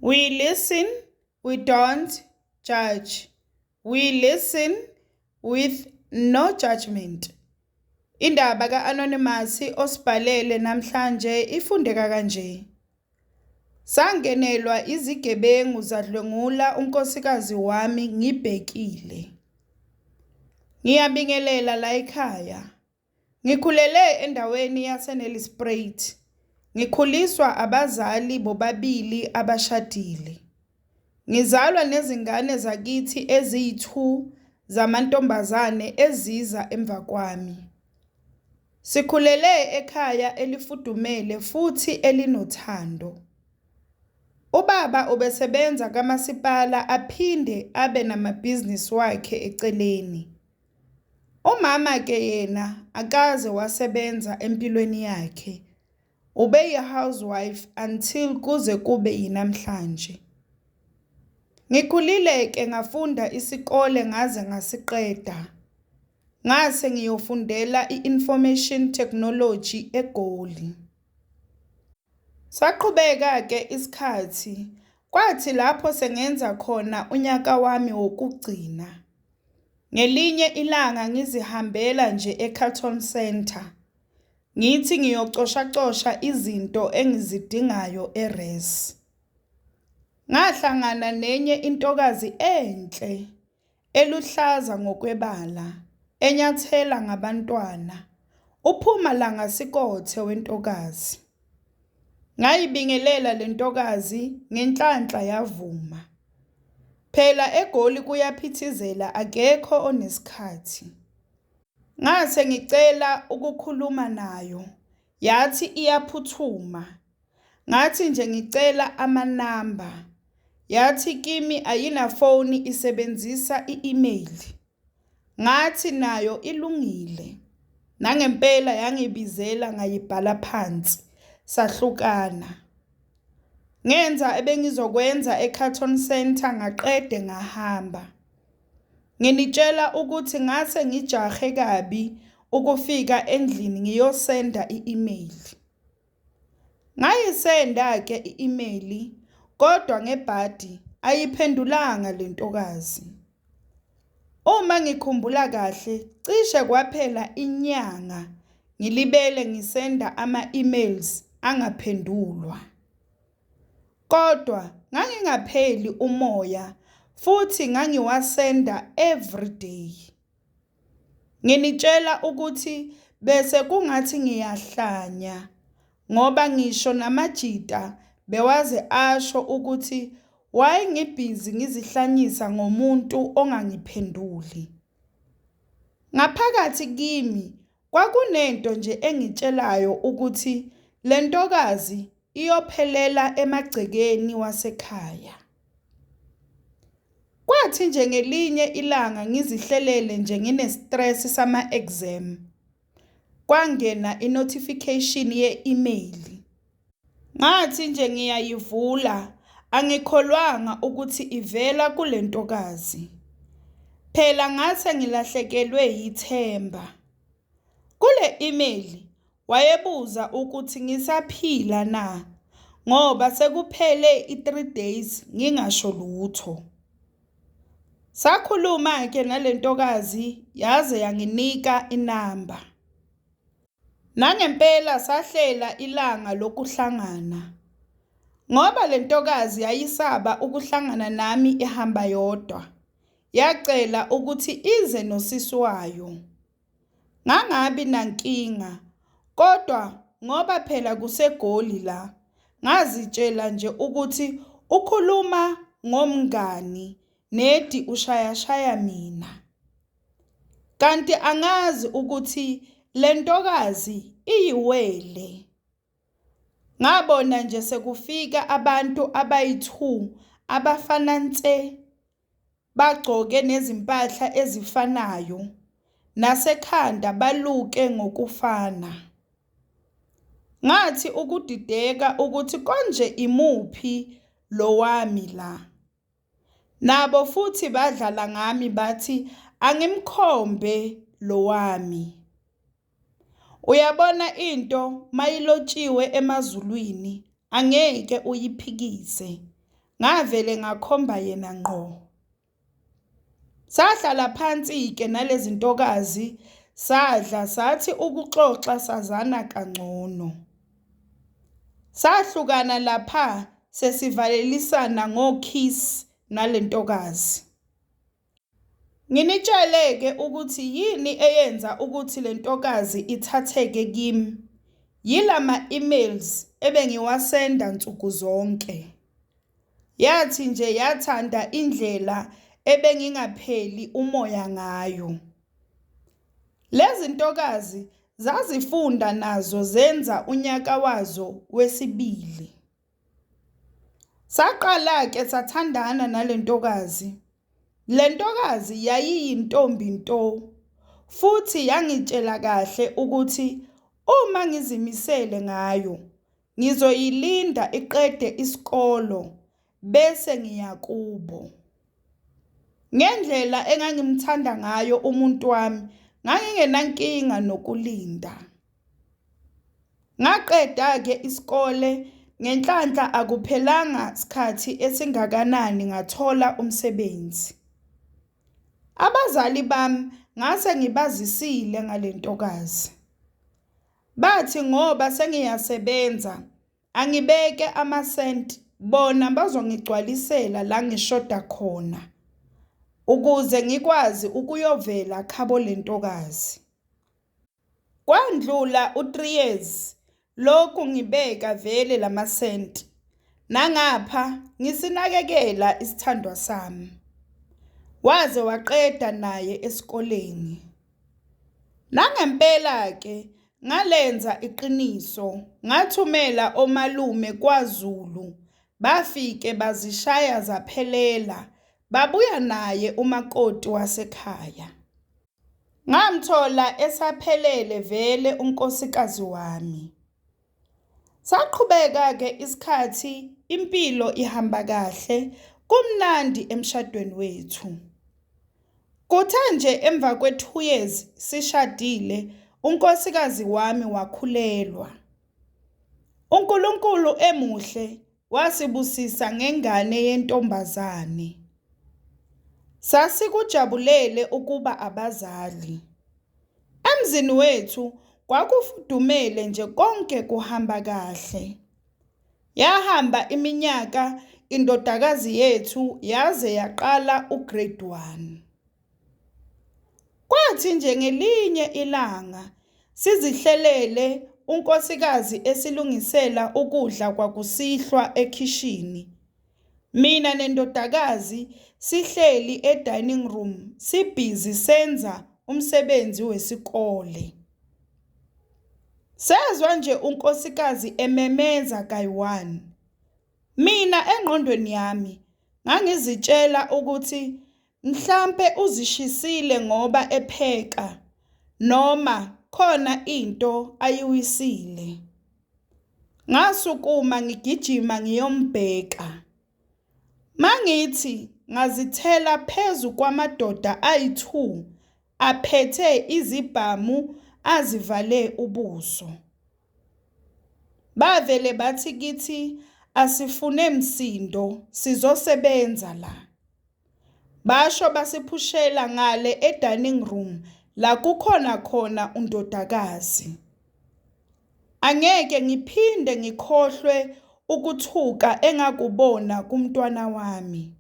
We listen, we don't judge. We listen with no judgment. Indaba ka-Anonymous osibhalele namhlanje ifundeka kanje. Sangenelwa izigebengu zadlwengula unkosikazi wami ngibhekile. Ngiyabingelela la ekhaya. Ngikhulele endaweni yaseNelspruit. Ngikhuliswa abazali bobabili abashadile. Ngizalwa nezingane zakithi eziyi-2 zamantombazane eziza emva kwami. Sikhulele ekhaya elifudumele futhi elinothando. Ubaba ubesebenza kamasipala aphinde abe namabhizinisi wakhe eceleni. Umama ke yena akaze wasebenza empilweni yakhe, ubeyi-housewife until kuze kube yinamhlanje. Ngikhulile ke ngafunda isikole ngaze ngasiqeda. Ngase ngiyofundela i-Information Technology eGoli. Saqhubeka ke isikhathi, kwathi lapho sengenza khona unyaka wami wokugcina, Ngelinye ilanga ngizihambela nje eCarlton Centre, ngithi ngiyocoshacosha izinto engizidingayo e-res. Ngahlangana nenye intokazi enhle, eluhlaza ngokwebala, enyathela ngabantwana, uphuma langasikothe wentokazi. Ngayibingelela le ntokazi ngenhlanhla yavuma. Phela eGoli kuyaphithizela akekho onesikhathi. Ngase ngicela ukukhuluma nayo yathi iyaphuthuma. Ngathi nje ngicela amanamba yathi kimi ayinafoni isebenzisa i-email. Ngathi nayo ilungile. Nangempela yangibizela ngayibhala phansi sahlukana. Ngenza ebengizokwenza eCarlton Centre ngaqede ngahamba. Nginitshela ukuthi ngase ngijahe kabi ukufika endlini ngiyosenda i-email. Ngayisenda-ke i-email kodwa ngebhadi ayiphendulanga le ntokazi. Uma ngikhumbula kahle cishe kwaphela inyanga ngilibele ngisenda ama-emails angaphendulwa. Kodwa ngangingapheli umoya futhi ngangiwasenda everyday. Nginitshela ukuthi bese kungathi ngiyahlanya ngoba ngisho namajita bewaze asho ukuthi why ngibhizi ngizihlanyisa ngomuntu ongangiphenduli. Ngaphakathi kimi kwakunento nje engitshelayo ukuthi le ntokazi iyophelela emagcekeni wasekhaya. Kwathi nje ngelinye ilanga ngizihlelele nje ngine-stress sama-exam, kwangena i-notification ye-email. Ngathi nje ngiyayivula angikholwanga ukuthi ivela kule ntokazi. Phela ngase ngilahlekelwe yithemba. Kule email wayebuza ukuthi ngisaphila na ngoba sekuphele i-3 days ngingasho lutho. Sakhuluma-ke nale ntokazi yaze yanginika inamba. Nangempela sahlela ilanga lokuhlangana. Ngoba le ntokazi yayisaba ukuhlangana nami ihamba yodwa, yacela ukuthi ize nosisi wayo. Ngangabi nankinga kodwa ngoba phela kuseGoli la, ngazitshela nje ukuthi ukhuluma ngomngani nedi ushayashaya mina. Kanti angazi ukuthi le ntokazi iyiwele. Ngabona nje sekufika abantu abayi-2 abafana nse. Bagqoke nezimpahla ezifanayo, nasekhanda baluke ngokufana. Ngathi ukudideka ukuthi konje imuphi lo wami la. Nabo futhi badlala ngami bathi angimkhombe lo wami. Uyabona into mayilotshiwe emazulwini angeke uyiphikise. Ngavele ngakhomba yena ngqo. Sahlala phansi-ke nalezi ntokazi sadla sathi ukuxoxa sazana kangcono. Sahlukana lapha sesivalelisana ngo-kiss nale ntokazi. Nginitshele-ke ukuthi yini eyenza ukuthi le ntokazi ithatheke kimi, yilama emails ebengiwasenda nsuku zonke. Yathi nje yathanda indlela ebengingapheli umoya ngayo. Lezi ntokazi zazifunda nazo zenza unyaka wazo wesibili. Saqala-ke sathandana nale ntokazi. Le ntokazi yayiyintombi nto futhi yangitshela kahle ukuthi uma ngizimisele ngayo ngizoyilinda iqede isikolo bese ngiya kubo. Ngendlela engangimthanda ngayo umuntu wami ngangingenankinga nokulinda. Ngaqeda-ke isikole ngenhlanhla akuphelanga sikhathi esingakanani ngathola umsebenzi. Abazali bami ngase ngibazisile ngale ntokazi. Bathi ngoba sengiyasebenza angibeke amasenti bona bazongigcwalisela la ngishoda khona ukuze ngikwazi ukuyovela khabo le ntokazi. Kwandlula u-3 years lokhu ngibeka vele lamasenti nangapha ngisinakekela isithandwa sami. Waze waqeda naye esikoleni. Nangempela-ke ngalenza iqiniso ngathumela omalume kwaZulu bafike bazishaya zaphelela babuya naye umakoti wasekhaya. Ngamthola esaphelele vele unkosikazi wami. Saqhubeka-ke isikhathi impilo ihamba kahle kumnandi emshadweni wethu. Kuthe nje emva kwe-2 years sishadile unkosikazi wami wakhulelwa. UNkulunkulu emuhle wasibusisa ngengane yentombazane. Sasikujabulele ukuba abazali. Emzini wethu kwakufudumele nje konke kuhamba kahle. Yahamba iminyaka indodakazi yethu yaze yaqala ugrade 1. Kwathi nje ngelinye ilanga sizihlelele unkosikazi esilungisela ukudla kwakusihlwa ekhishini. Mina nendodakazi sihleli e-dining room sibhizi senza umsebenzi wesikole. Sezwa nje unkosikazi ememeza kayi-1. Mina engqondweni yami ngangizitshela ukuthi mhlampe uzishisile ngoba epheka noma khona into ayiwisile. Ngasukuma ngigijima ngiyombheka. Mangithi ngazithela phezu kwamadoda ayi-2 aphethe izibhamu azivale ubuso. Bavele bathi kithi asifune msindo sizosebenza la. Basho basiphushela ngale e-dining room la kukhona khona undodakazi. Angeke ngiphinde ngikhohlwe ukuthuka engakubona kumntwana wami.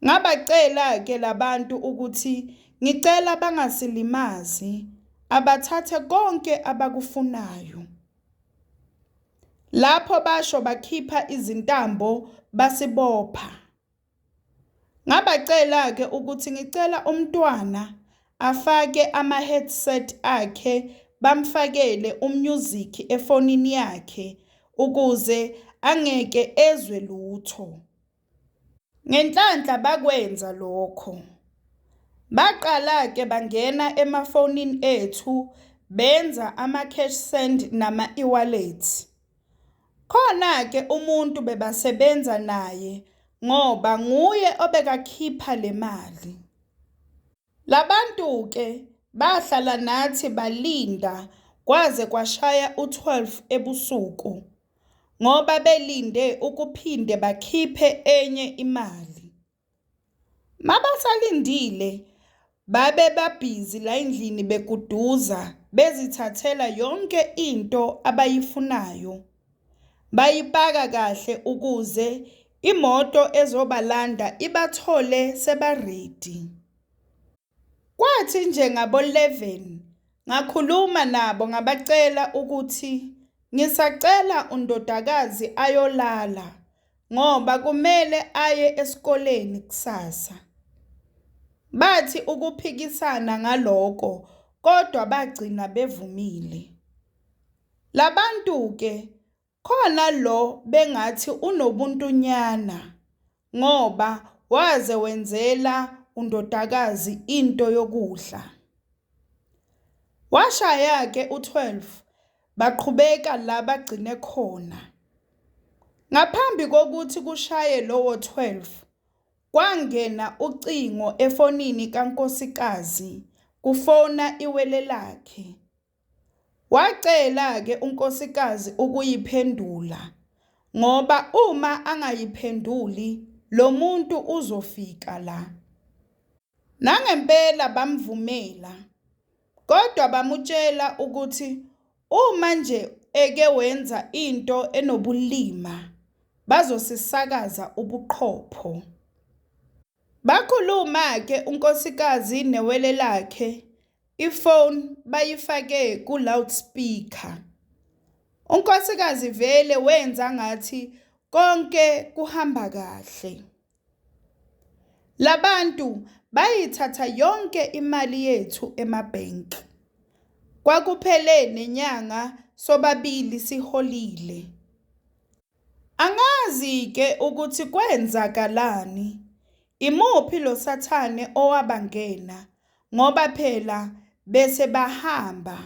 Ngabacela-ke labantu ukuthi ngicela bangasilimazi, abathathe konke abakufunayo. Lapho basho bakhipha izintambo basibopha. Ngabacela-ke ukuthi ngicela umntwana afake ama-headset akhe bamfakele umusic efonini yakhe ukuze angeke ezwe lutho. Ngenhlanhla bakwenza lokho. Baqala-ke bangena emafonini ethu benza ama-cash send nama-eWallet. Khona-ke umuntu bebasebenza naye ngoba nguye obekakhipha le mali. Labantu-ke bahlala nathi balinda kwaze kwashaya u-12 ebusuku. ngoba belinde ukuphinde bakhiphe enye imali. Mabasalindile babe babhizi layindlini beguduza bezithathela yonke into abayifunayo. Bayipaka kahle ukuze imoto ezobalanda ibathole sebaredi. Kwathi nje ngabo-11 ngakhuluma nabo ngabacela ukuthi ngisacela undodakazi ayolala ngoba kumele aye esikoleni kusasa. Bathi ukuphikisana ngaloko kodwa bagcina bevumile. Labantu-ke khona lo bengathi unobuntunyana ngoba waze wenzela undodakazi into yokudla. Washaya-ke u-12 baqhubeka la bagcine khona. Ngaphambi kokuthi kushaye lowo 12 kwangena ucingo efonini kankosikazi kufona iwele lakhe. Wacela-ke unkosikazi ukuyiphendula ngoba uma angayiphenduli lo muntu uzofika la. Nangempela bamvumela kodwa bamutshela ukuthi uma nje eke wenza into enobulima bazosisakaza ubuqhopho. Bakhuluma-ke unkosikazi newele lakhe ifoni bayifake ku-loudspeaker. Unkosikazi vele wenza ngathi konke kuhamba kahle. Labantu bayithatha yonke imali yethu emabhenki. Kwakuphele nenyanga sobabili siholile. Angazi-ke ukuthi kwenzakalani, imuphi lo sathane owabangena ngoba phela bese bahamba.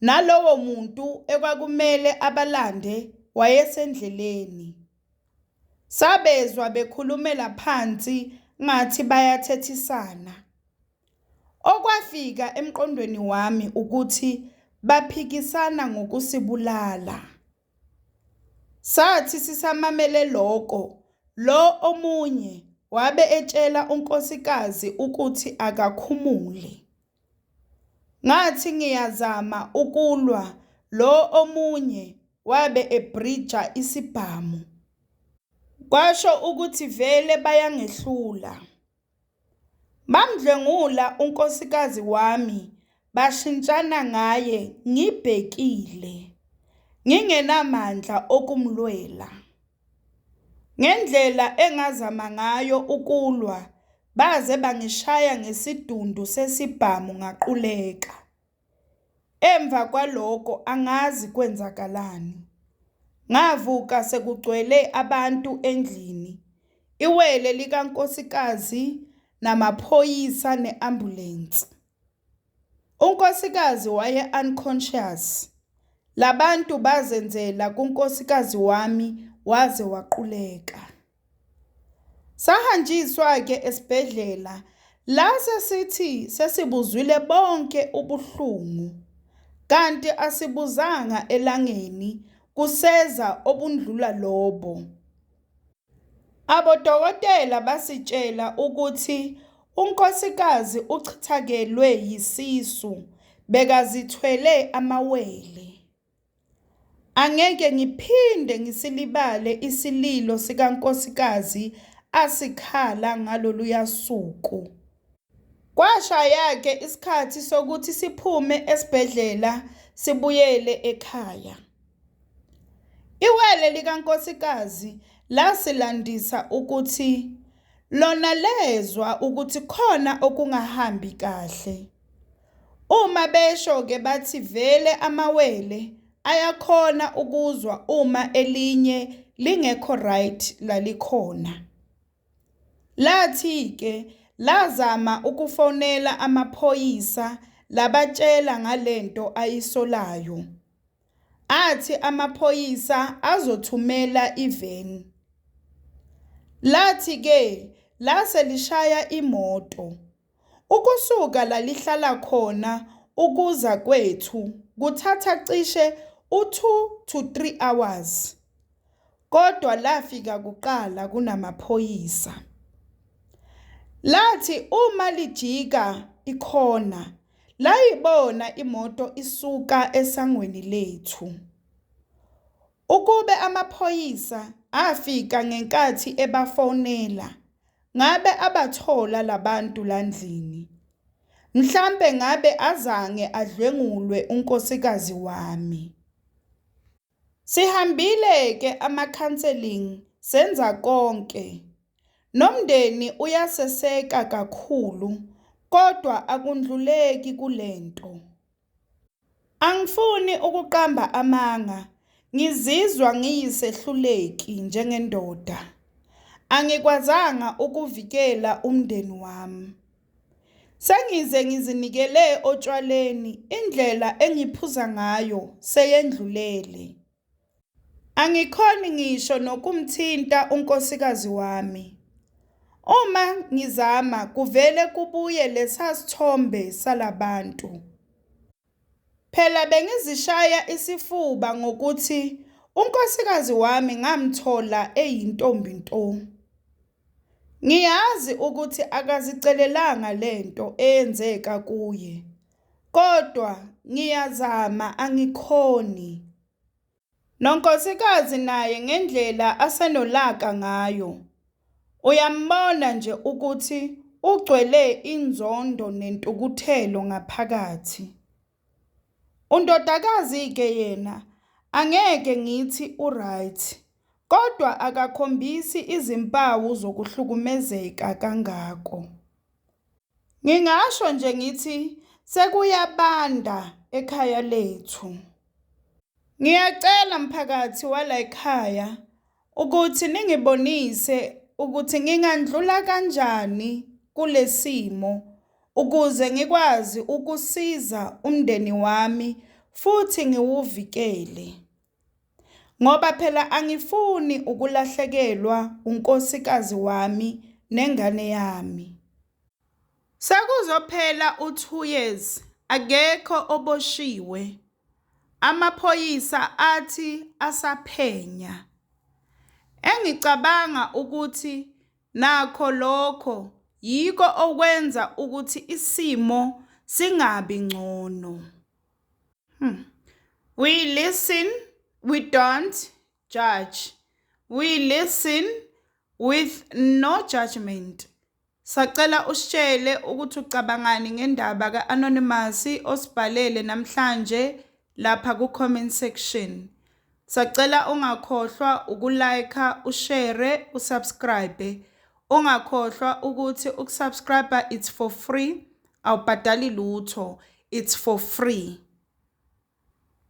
Nalowo muntu ekwakumele abalande wayesendleleni. Sabezwa bekhulumela phansi ngathi bayathethisana. Okwafika emqondweni wami ukuthi baphikisana ngokusibulala. Sathi sisamamele loko, lo omunye wabe etshela unkosikazi ukuthi akakhumule. Ngathi ngiyazama ukulwa lo omunye wabe ebhrija isibhamu. Kwasho ukuthi vele bayangehlula. Bamdlwengula unkosikazi wami bashintshana ngaye ngibhekile, ngingenamandla okumlwela. Ngendlela engazama ngayo ukulwa baze bangishaya ngesidundu sesibhamu ngaquleka. Emva kwaloko angazi kwenzakalani. Ngavuka sekugcwele abantu endlini, iwele likankosikazi namaphoyisa ne-ambulensi. Unkosikazi waye-unconscious. Labantu bazenzela kunkosikazi wami waze waquleka. Sahanjiswa-ke esibhedlela la sesithi sesibuzwile bonke ubuhlungu kanti asibuzanga elangeni kuseza obundlula lobo. Abodokotela basitshela ukuthi unkosikazi uchithakelwe yisisu bekazithwele amawele. Angeke ngiphinde ngisilibale isililo sikankosikazi asikhala ngaloluya suku. Kwashaya-ke isikhathi sokuthi siphume esibhedlela sibuyele ekhaya. Iwele likankosikazi lasilandisa ukuthi lona lezwa ukuthi khona okungahambi kahle. Uma besho-ke bathi vele amawele ayakhona ukuzwa uma elinye lingekho right lalikhona. Lathi-ke lazama ukufonela amaphoyisa labatshela ngalento ayisolayo. Athi amaphoyisa azothumela iveni. Lathi-ke lase lishaya imoto. Ukusuka la lihlala khona ukuza kwethu kuthatha cishe u-2 to 3 hours. kodwa lafika kuqala kunamaphoyisa. Lathi uma lijika ikhona layibona imoto isuka esangweni lethu. Ukube amaphoyisa afika ngenkathi ebafonela ngabe abathola labantu la ndlini. Mhlampe ngabe azange adlwengulwe unkosikazi wami. Sihambile-ke ama-counselling senza konke, nomndeni uyaseseka kakhulu kodwa akundluleki kule nto. Angifuni ukuqamba amanga ngizizwa ngiyisehluleki njengendoda. Angikwazanga ukuvikela umndeni wami. Sengize ngizinikele otshwaleni indlela engiphuza ngayo seyendlulele. Angikhoni ngisho nokumthinta unkosikazi wami. Uma ngizama kuvele kubuye lesa sithombe salabantu. Phela bengizishaya isifuba ngokuthi unkosikazi wami ngamthola eyintombi nto. Ngiyazi ukuthi akazicelelanga lento eyenzeka kuye, kodwa ngiyazama angikhoni. Nonkosikazi naye ngendlela asenolaka ngayo, uyambona nje ukuthi ugcwele inzondo nentukuthelo ngaphakathi. Undodakazi-ke yena angeke ngithi u-right kodwa akakhombisi izimpawu zokuhlukumezeka kangako. Ngingasho nje ngithi sekuyabanda ekhaya lethu. Ngiyacela mphakathi wala ekhaya ukuthi ningibonise ukuthi ngingandlula kanjani kule simo ukuze ngikwazi ukusiza umndeni wami futhi ngiwuvikele. Ngoba phela angifuni ukulahlekelwa unkosikazi wami nengane yami. Sekuzophela u-2 years akekho oboshiwe. Amaphoyisa athi asaphenya. Engicabanga ukuthi nakho lokho yiko okwenza ukuthi isimo singabi ngcono. We listen, we don't judge. We listen with no judgment. Sacela usitshele ukuthi ucabangani ngendaba ka-Anonymous osibhalele namhlanje lapha ku-comment section. Sacela ungakhohlwa uku-like, ushare, usubscribe. Ungakhohlwa ukuthi ukusubscribe it's for free, awubhadali lutho, it's for free.